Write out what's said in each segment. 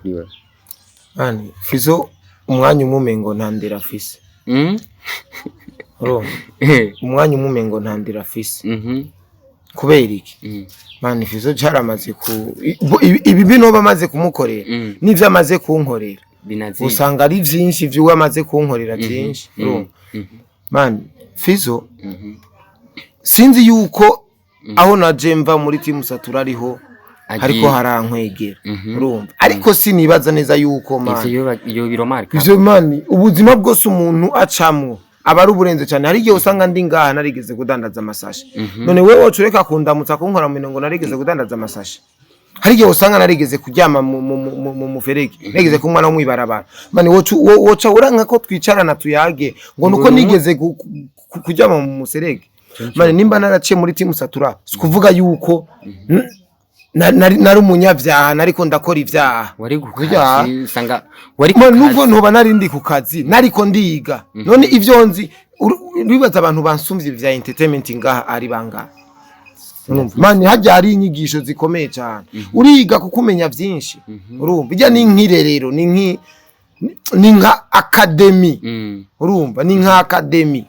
Kuri wewe? Mani, Fizo umwanya umwe umengo nta ndero afise. Urumva, umwanya umwe umengo nta ndero afise. Kubera iki? Mani, Fizo caramaze ku ibi bino bamaze kumukorera n'ivyo amaze kunkorera, binazidi. Usanga ari vyinshi vy'uwo amaze kunkorera, vyinshi, urumva. Mani, Fizo sinzi yuko aho naje mva muri Team Satura ariho hariko harankwegera, urumva, ariko sinibaza neza yuko, mani, ivyo yo biromarka. Ivyo, mani, ubuzima bwose umuntu acamwo aba ari uburenze cyane. Hari igihe usanga ndi ngaha narigeze kudandaza amasashe. None wewe woca ureka kundamutsa, kunkora mu minwe ngo narigeze kudandaza amasashe? Hari igihe usanga narigeze kuryama mu muferege, narigeze kunywa no mwibarabara. Mani, woca uranka ko twicarana tuyage ngo nuko nigeze kuryama mu muserege? Mani, nimba naraciye muri Team Satura, si kuvuga yuko nari umunyabyaha, nariko ndakora ivyaha. Wari ku Kurya. kazi, usanga wari ku Ma, nubwo kazi. ntoba nari ndi ku kazi, nariko ndiga. None ivyo nzi, uribaza abantu bansumvye vya entertainment ngaha ari bangahe? Urumva, mani, hajya hari inyigisho zikomeye cyane, uriga kuko umenya vyinshi. Urumva, ijya ni nk'irerero, ni nka academy. Urumva, ni nka academy,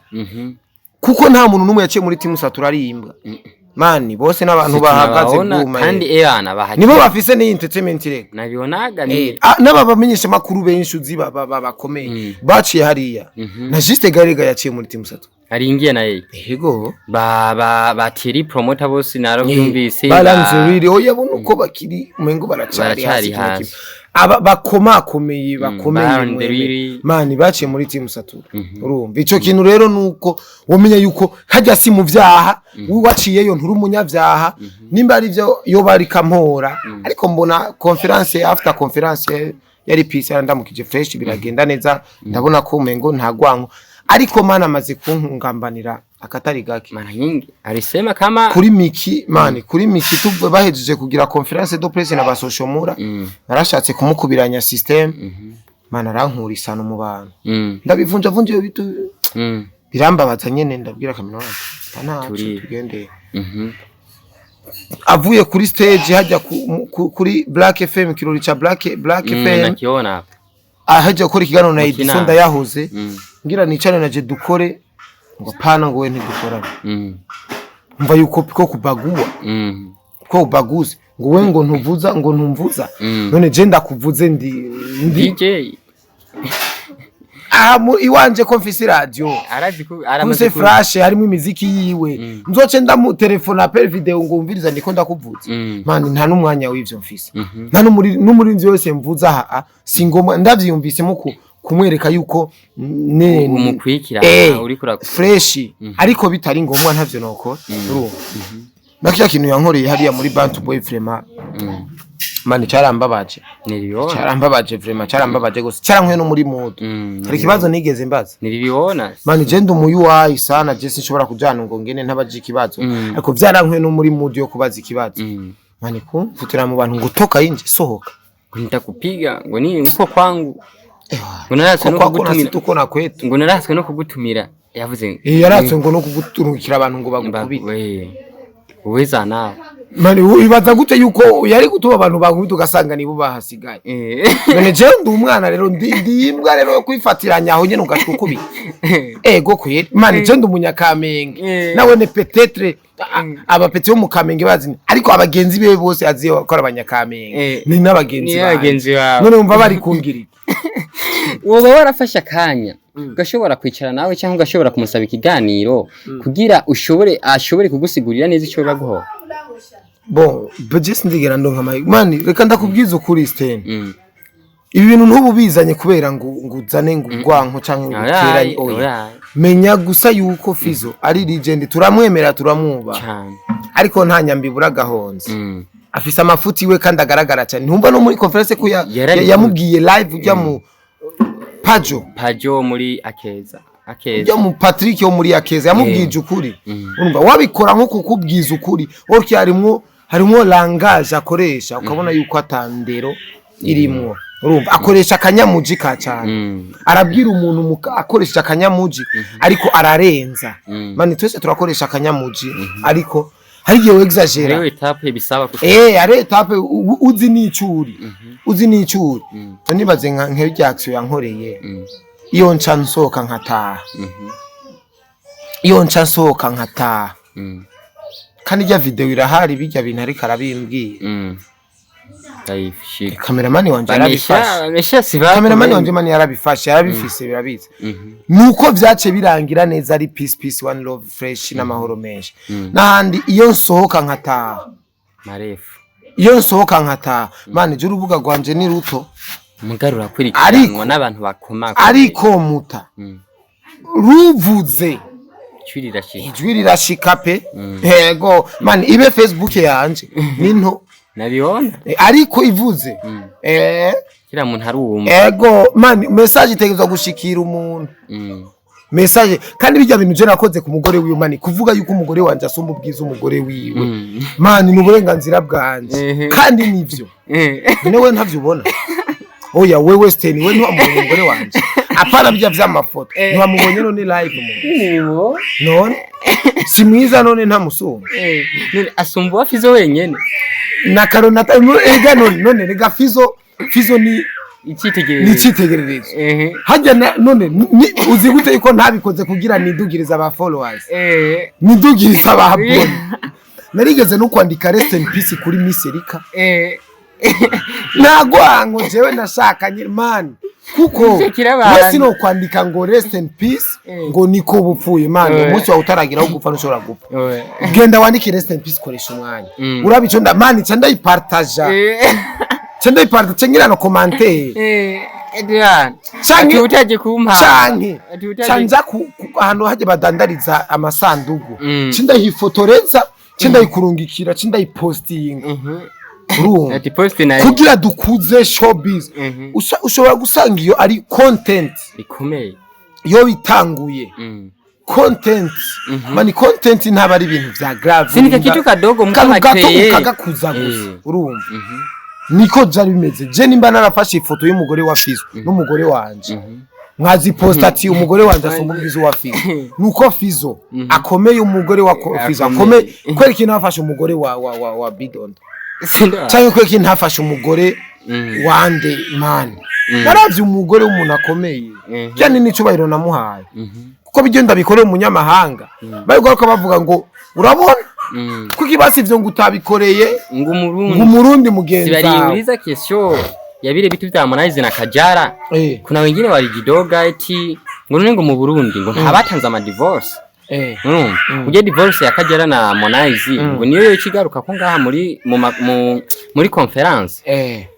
kuko nta muntu n'umwe yaciye muri Team Satura ari imbwa, mani, bose n'abantu bahagaze tunababona bwuma. Kandi eana bahageze. Nibo bafise n'iyi entertainment rega. Nabionaga ni N'aba bamenyesha makuru benshi uzi bakomeye baciye hariya, na Juste Garega yaciye muri Team Satura. Aringiye na yeye. Yego. Ba Thierry promoter bose narabyumvise. Baranze oya, bona uko bakiri umengo baracari Baracari hasi kimwe hasi. kimwe. Aba bakomakomeye bakomeye Baron mwene. Deriri. Mani, baciye muri Team Satura. Urumva, ico kintu rero nuko womenya yuko hajya si mu vyaha, waciyeyo nturi umunyavyaha. Nimba ari byo yo bari kampora, ariko mbona conférence after conférence yari peace, yarandamukije fresh, biragenda neza. Ndabona ko umengo nta gwanko, ariko mana amaze kungambanira akatari gake. Mara nyingi alisema kama Kuri Miki, mani, kuri Miki tuve bahejeje kugira conférence de presse na basoshomura, narashatse kumukubiranya system, mana, arankura isano mu bantu. Ndabivunja vunja iyo bitu, birambabaza nyene. Ndabwira kamino ati ntaco, tugende. Avuye kuri stage hajya kuri Black FM, kirori ca Black FM, nakiona hapa. Aheje gukora ikiganiro na Mukina. Edison ndayahoze, ngira nicare naje dukore, ngo pana, ngo we ntidukorane. Mva yuko ko kubagua, ko ubaguze, ngo we ngo ntuvuza, ngo ntumvuza. None je ndakuvuze ndi DJ. Aha mu iwanje ko mfise radio, arazi ku aramaze mfise flash harimo imiziki yiwe, nzoce ndamutelefona appel vidéo ngo umviriza ndiko ndakuvuza? Mani, nta n'umwanya w'ivyo mfise. Nta n'umurinzi wese mvuza aha si ngombwa. Ndavyiyumvisemo kumwereka yuko ne umukwikira uriko fresh, ariko bitari ngombwa ntavyo nokora. Urumva, nakiriya kintu yankoreye hariya muri Bantu Boy, vraiment, mani, cyarambabaje. Niliona. Cyarambabaje vraiment, cyarambabaje gose, cyarankuye no muri mood. Hari ikibazo nigeze mbaza. Niliviona. Mani, je ndi umuyuwayi sana, je sinshobora kujana ngo ngene ntabaje ikibazo, ariko byarankuye no muri mood yo kubaza ikibazo. Mani, kumfutira mu bantu ngo toka yinje, sohoka. Nitakupiga, ngo nini, uko kwangu, ngo naratswe Ko no kwako na kugutumira. tuko na kwetu. Ngo naratswe no kugutumira, yavuze. Yaratswe ngo no kuguturukira abantu ngo bagukubite. Uweza nawe. Mani, wibaza gute yuko yari gutuma abantu bankubita, ugasanga nibo bahasigaye? None jewe ndi umwana rero, ndi imbwa rero yo kwifatiranya aho nyene ugaca ukubita? Ego kweri, mani, je ndi umunyakamenge. Nawe ne peut-être abapeti bo mu Kamenge bazi, ariko abagenzi be bose azi ko ari abanyakamenge. Ni n'abagenzi Ni n'abagenzi bawe. None wumva bari kungira iki? Woba warafashe akanya ugashobora kwicara nawe cyangwa ugashobora kumusaba ikiganiro kugira ushobore ashobore kugusigurira neza icyo baguho? Bon, je sindigera ndonka amahirwe. Mani, reka ndakubwiza ukuri, Sten. Ibi bintu ntubu bizanye kubera ngo uzane ngo urwanko canke ngo uteranye, oya. Oya. Menya gusa yuko Fizo ari legend, turamwemera, turamwubaha, cyane. ariko nta nyambibura gahonze. Afise amafuti iwe kandi agaragara cyane. Ntumva no muri conférence ko yamubwiye live ujya mu Pajo. Pajo muri Akeza, Akeza. Ujya mu Patrick wo muri Akeza, yamubwije ukuri. Urumva, wabikora nko kukubwiza ukuri orki, harimwo langage akoresha ukabona yuko atandero irimwo. Urumva, akoresha akanyamuji ka cyane. Arabwira umuntu akoresheje akanyamuji, ariko ararenza. Mani, twese turakoresha akanyamuji, ariko hari igihe wexagera. Hariho étape bisaba Eh, ari étape uzi n'icuri. Uzi n'icuri nibaze nka nk'irya action yankoreye, iyo nca nsohoka nkataha, iyo nca nsohoka nkataha, kandi irya video irahari, bijya bintu ariko arabimbwira. Ndayishika. Kameramani wanje yarabifashe. Banesha si Kameramani wanje mani yarabifashe, yarabifise, birabizi. Nuko vyace birangira neza, ari peace, peace, one love, fresh n'amahoro menshi. N'ahandi iyo nsohoka nkataha, marefu. Iyo nsohoka nkataha, mani je urubuga rwanje ni ruto. Mugarura kurikiranwa n'abantu bakomaka. Ariko muta ruvuze, Ijwi rirashika. Ijwi rirashika pe. Yego mani, ibe Facebook yanje ni nto. Nabibona. Ariko ivuze, kila muntu arumva. Ego mani, message itegerezwa gushikira umuntu. Message kandi bijya bintu je nakoze ku mugore wiwe, mani, kuvuga yuko umugore wanje asumba ubwiza umugore wiwe, mani, ni uburenganzira bwanje. Kandi nivyo. None we ntavyo ubona? Oya, wewe Steny, we ntiwamubonye umugore wanje, apana bijya vy'amafoto, ntiwamubonye none live mu none si mwiza? None ntamusumba? None asumba uwa Fizo wenyene? Na karonata ega. None rega Fizo, Fizo ni icyitegererezo. Ni icyitegererezo. Hajya none uzi gute yuko ntabikoze kugira nidugirize aba followers, nidugirize aba abonnés? Narigeze no kwandika "rest in peace" kuri Miss Erika. Nagwango jewe nashakanye, man, kuko Shakira abantu. wese no kwandika ngo "rest in peace", ngo niko bupfuye, man. Umunsi wawe utarageraho gupfa ntushobora gupfa. Genda wandike "rest in peace", koresha umwanya. Uraba ico nda, man, ca ndayipartaja, ca ndayipartaja, ngira no commentaire. Adrian, Canke ati utaje kumpa canke ati utaje canja ahantu hajya badandariza amasandugu, ca ndayifotoreza, ca ndayikurungikira, ca ndayipostinga. Urumva? Ati post nayo. Kugira dukuze showbiz. Ushobora gusanga iyo ari content ikomeye. Iyo bitanguye, content, mani, content ntaba ari ibintu vya grave. Sinika kitu kadogo Kantu gato mukaba ukagakuza gusa. Urumva niko byari bimeze. Je nimba narafashe ifoto y'umugore wa Fizo n'umugore wanje, nkaziposta ati umugore wanje asumba ubwiza wa Fizo, nuko Fizo akomeye, umugore wa Fizo Akomeye. akomeye, kubera ikintu nafashe umugore wa Bidondo, cyangwa kubera ikintu ntafashe umugore wande, mani, naravye umugore w'umuntu akomeye. Cyane n'icubahiro namuhaye, kuko bigenda bikoreye umunyamahanga, bari guharuka bavuga ngo urabona kuko ibasi ivyo ngo utabikoreye ngo ngo umurundi umurundi mugenzi wawe. Sibaliuliza kesho ya vile vitu vya Harmonize na Kajala, kuna wengine walijidoga eti ngo none ngo mu Burundi ngo ntabatanze ama divorce. Urumva ujye divorce ya Kajala na Harmonize, ngo niyo yo kigaruka ko ngaha muri mu, mu, muri conference.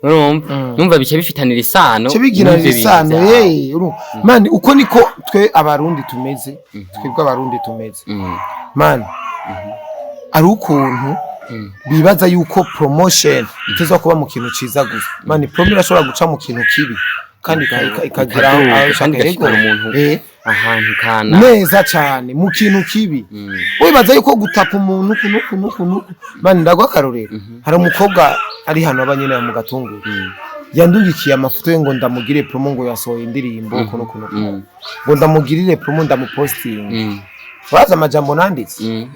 Urumva, numva bice bifitanira isano cyo bigirana n'ivyo bintu isano. vyawe. Urumva mani, uko niko twe abarundi tumeze, twebwe abarundi tumeze. Mani, ari ukuntu bibaza yuko promotion iteza kuba mu kintu ciza gusa. Mani, promo irashobora guca mu kintu kibi kandi ikagera aho Ikaduga, ishaka. kandi igashikana umuntu ahantu kana Neza cane, mu kintu kibi. Wibaza yuko gutapa umuntu uku nuku nuku nuku, mani, ndagwa akarorero. Hari umukobwa ari hano aba nyene mu Gatunguru, yandugikiye amafoto ye ngo ndamugire promo, ngo yasohoye indirimbo uku nuku nuku, ngo ndamugirire promo, ndamupostinga. Urazi amajambo nanditse?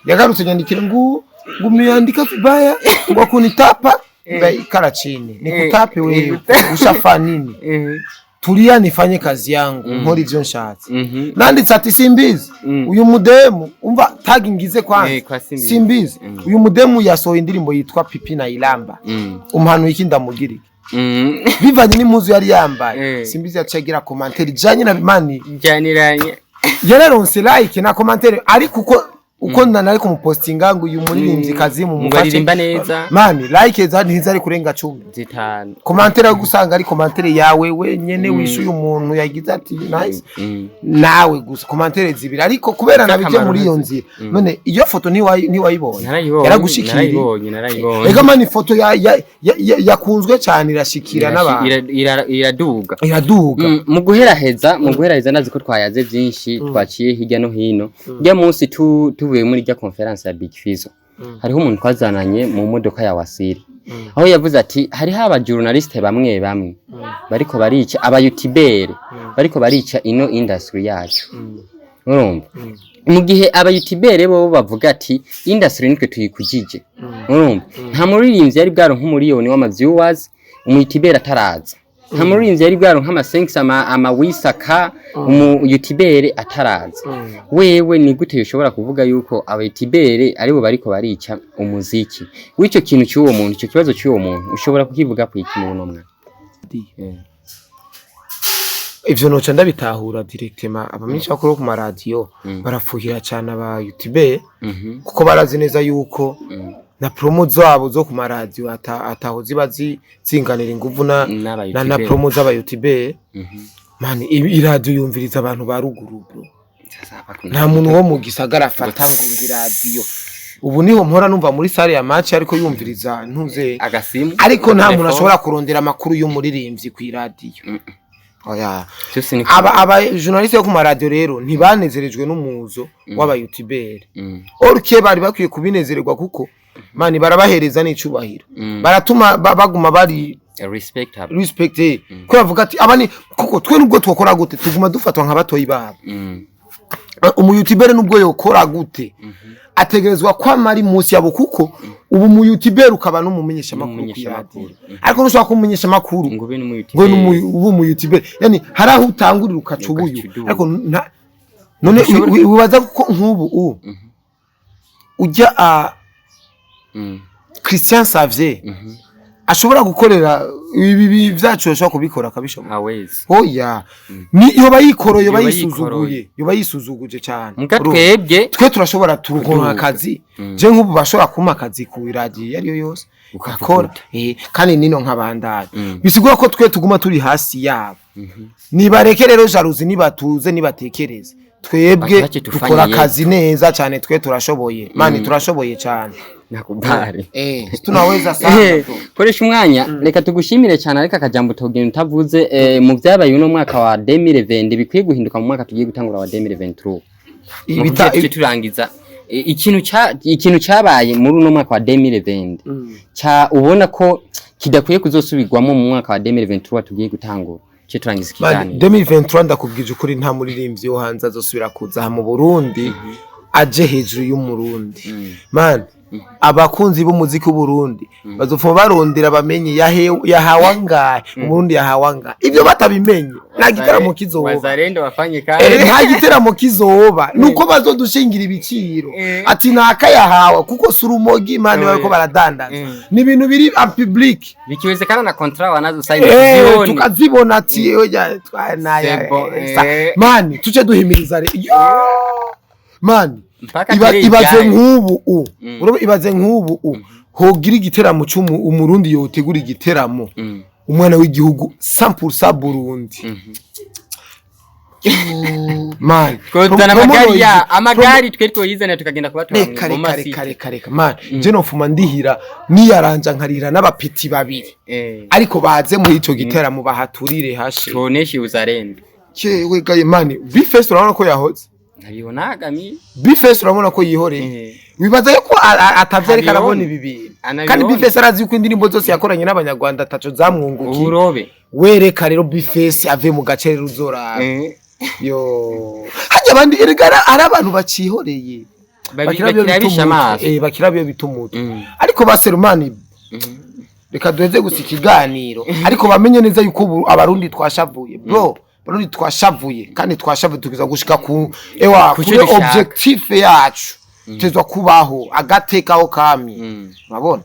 Yagarutse nyandikira ngo umeandika vibaya, ngo kunitapa. Ikara chini nikutape wewe, ushafa nini? Tulia nifanye kazi yangu, nkora ivyo nshatse. Nanditse ati simbizi. Uyu mudemu, umva tag ngize kwanza. Kwa Simbizi. Simbizi. Uyu mudemu yasohoye indirimbo yitwa Pipi na Ilamba, umuhanuye iki, ndamugirike? Bivanye n'impuzu yari yambaye. Simbizi yaciye agira commentaire ijanye na mani. Janiranye. Yararonse like na commentaire, ariko uko nari kumupostinga ngo uyu muririmbyi kazi mu Ngo aririmba neza. Mani, like za ntizari kurenga 10. 5. Commentaire yo gusanga ari commentaire yawe wenyene, wishuye umuntu yagize ati "nice", nawe gusa commentaire zibiri, ariko kubera nabije Z'akamaro muri iyo ntazi. nzira. None iyo foto ntiwayibonye? Narayibonye. Yaragushikiriye? Narayibonye, narayibonye. Ega mani, ifoto yakunzwe cyane, irashikira n'abantu. Iraduga. Iraduga. Mu guheraheza, ndazi ko twayaze byinshi, twaciye hirya no hino. Rya munsi tuvuye muri rya conference ya Big Fizzo, hariho umuntu twazananye mu modoka ya Wasiri, aho yavuze ati hariho aba journaliste bamwe bamwe bariko barica, aba youtubeur bariko barica ino industry yacu. Urumva, mu gihe aba youtubeur bo bavuga ati industry nitwe tuyikujije. Urumva, nta muririmbyi yari bwaronka umuriyoni w'ama viewers. Umu youtubeur ataraza, nta muririmbyi yari bwaronka ama 5 ama wisaka. Umu youtubeur ataraza, wewe ni gute ushobora kuvuga yuko aba youtubeur aribo bariko barica umuziki w'ico kintu cy'uwo muntu? Ico kibazo cy'uwo muntu ushobora kukivuga ku iki mu mwana? Ivyo noca ndabitahura directement. Abamenyesha bakuru ku maradiyo barafuhira cyane aba youtubeur, kuko barazi neza yuko na promo zabo zo ku maradiyo ataho ziba zinganira inguvu n'aba na youtubeur. promo z'aba youtubeur. Man, iradiyo yumviriza abantu ba ruguru, bro. Nta muntu wo mu gisagara afata ngo iradiyo. Ubu niho mpora numva muri salle ya match ariko yumviriza ntuze agasimu, ariko nta muntu telefone. ashobora kurondera amakuru y'umuririmbyi ku iradiyo, oya. Byose ni Aba journaliste yo ku maradiyo rero ntibanezerejwe n'umuzo w'aba youtubeur, orke bari bakwiye kubinezererwa, kuko man, barabahereza n'icubahiro, baratuma baguma bari respectable. Respect, ko bavuga ati aba ni kuko twe nubwo twakora gute tuguma dufatwa nka batoyi babo. Umu youtubeur nubwo yokora gute ategerezwa kwama ari munsi yabo, kuko ubu mu youtubeur ukaba n'umumenyesha makuru ku N'umumenyeshamakuru. iradiyo, ariko ntushobora kuba umumenyesha makuru ngo ube ngo n'umu-youtubeur. Ubu mu youtubeur, yani hari aho utangurira ukaca ubuyu. Ugaca uduga. Ariko none wibaza ko nk'ubu ujya a Christian Xavier ashobora gukorera ibi byacu, ashobora kubikora akabishobora? Hawezi. Oya, ni yoba yikoroye, yoba Yoba yisuzuguye, yoba yisuzuguje cyane. Muga Urumva? twebwe Twe turashobora turonka Kuduga. akazi. Je nk'ubu bashobora kumpa akazi ku iradiyo iyo ariyo yose Ukavuga akora ute? Kandi nino nk'abandanya. Bisigura ko twe tuguma turi hasi yabo. Nibareke rero jalousie, nibatuze, nibatekereze, twebwe Batuache tufanye dukora yetu. akazi neza cyane. Twe turashoboye, man, turashoboye cyane. Nakubali. Tunaweza sana bro. Koresha umwanya, reka tugushimire cyane, ariko akajambo togenda utavuze mu byabaye uno mwaka wa 2020 bikwiye guhinduka mu mwaka tugiye gutangura wa 2023. Mu kugira tuce turangiza, ikintu cyabaye muri uno mwaka wa 2020 ca ubona ko kidakwiye kuzosubirwamo mu mwaka wa 2023 tugiye gutangura, cyo turangiza Man, ikiganiro. 2023 ndakubwije ukuri, nta muririmbyi wo hanze azosubira kuza aha mu Burundi aje hejuru y'Umurundi. Man, abakunzi b'umuziki w'Uburundi bazopfuma barondera bamenye yahawe angahe, Umurundi yahawe angahe. Ibyo batabimenye nta gitaramo kizoba. Wazalendo wafanye Nta giteramo kizoba, nuko bazodushingira ibiciro ati naka yahawe, kuko si urumogi, man, bariko baradandaza. Ni ibintu biri en public. Bikiwezekana na contrat wanazo sign zione. Tukazibona ati oya naya. C'est bon, Man, tuce duhimiriza yo man. Mpaka tere Ibaze ijayo. nk'ubu urabona, ibaze nk'ubu hogira igiteramo c'umu Umurundi yotegura igiteramo, umwana w'igihugu 100% Burundi, man. Twozana amagari ya amagari, twe twoyizana tukagenda kubatora Reka mu reka masite. Reka reka reka, man, je nofuma ndihira niyaranja nkarihira n'abapeti babiri, ariko baze muri ico giteramo bahaturire hashe. Tuoneshe uzalendo. Cewe gaye, man, B-Face urabona ko yahoze. Ntabibonaga mi. B-Face urabona ko yihoreye. Wibaza yuko atavyariko arabona ibi bintu? Anabibona. Kandi B-Face arazi yuko indirimbo zose yakoranye n'abanyarwanda ataco zamwungukiye. Uburobe. Wereka rero B-Face ave mu gace rero uzoraba. Yo, hajya abandi erega ari abantu bacihoreye. Bakira byo Bakirabisha bita amaso. umutwe. Bakira byo bita umutwe. Ariko ba Serumani, reka duheze gusa ikiganiro, ariko bamenye neza yuko ubu Abarundi twashavuye, bro. Abarundi twashavuye, kandi twashavuye tukiza gushika ku ewa Ku kuri cyo dushaka. objectif yacu tezwa kubaho agateka aho kamye. Urabona.